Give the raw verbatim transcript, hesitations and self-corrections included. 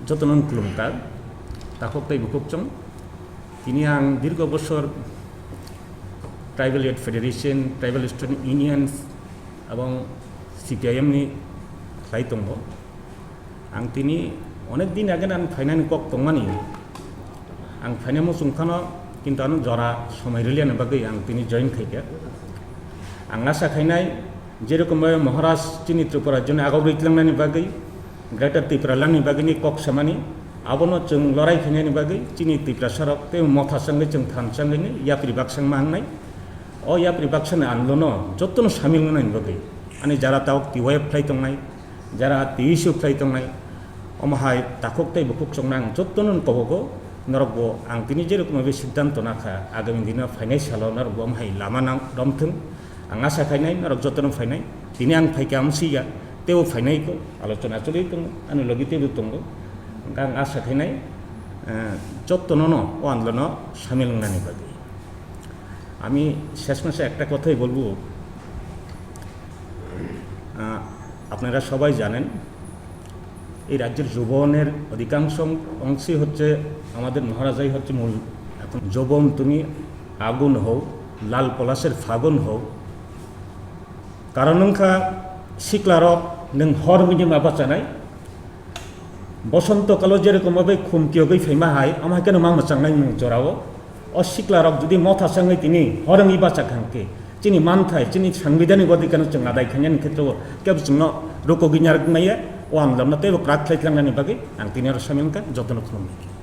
Jotono ang khulumkha, takhuk tei bukhuk chwng. Tini ang dirgo bosor Tribal Youth Federation, Tribal Student Union ebong C P I M ni khlai tongo. Ang tini onek din age ang phainani kok tongmani. Ang phainai muchung phano, kintu ano jora somoi rwliani bagwi ang tini join khaikha. Ang asa khainai, jerokom Maharaj chini Tripura rajyoni agok rwitlangnani bagwi, Greater Tipraland ni bagwi ni kok samani, abono chwng lorai khainani bagwi chini Tiprasa rok tei motha changwi chwng than changwi ni yapri baksa wngma wngnai. O yapri baksa ni andolono jotono samil wngnani bagwi, ani jara tabuk T Y F khlai tongnai, jara T S U khlai tongnai, omo hai takhuk tei bukhuk chwngno ang jotono kobogo, norokbo ang tini jerokom bai siddhanto nakha, agami dino phainai salo norokbo omo hai lama nang romthwng. Ang asa khainai norok jotono phainai. Tini ang phaikha amsiya, teibo phainai ko, alochona choli tongo, ani logi teibo tongo. Hwnkhe ang asa khainai, eh, jotono no o andolono samil wngnani bagwi. আমি শেষ মাসে একটা কথাই বলবো, আহ, আপনারা সবাই জানেন, এই রাজ্যের যৌবনের অধিকাংশ অংশই হচ্ছে আমাদের মহারাজাই হচ্ছে মূল। এখন যৌবন তুমি আগুন হও, লাল পলাশের ফাগুন হও, কারণ wngkha siklarok nwng hor wngwi ma bachanai, bosonto kalo jerokom bai khum kiyogwi phaima hai, omo hai kheno ma mwchangnai nwng jorao. O siklarok jodi motha changwi tini hor wngwi bachakha hwnkhe, chini manthai, chini sangbidhanik odhikarno chwng adai khainani khetreo kebo chwngno rukogwi narwk maya, o andolonno teibo kwrak khlai tlangnani bagwi ang tini oro samil wngkha, jotono khulumnai.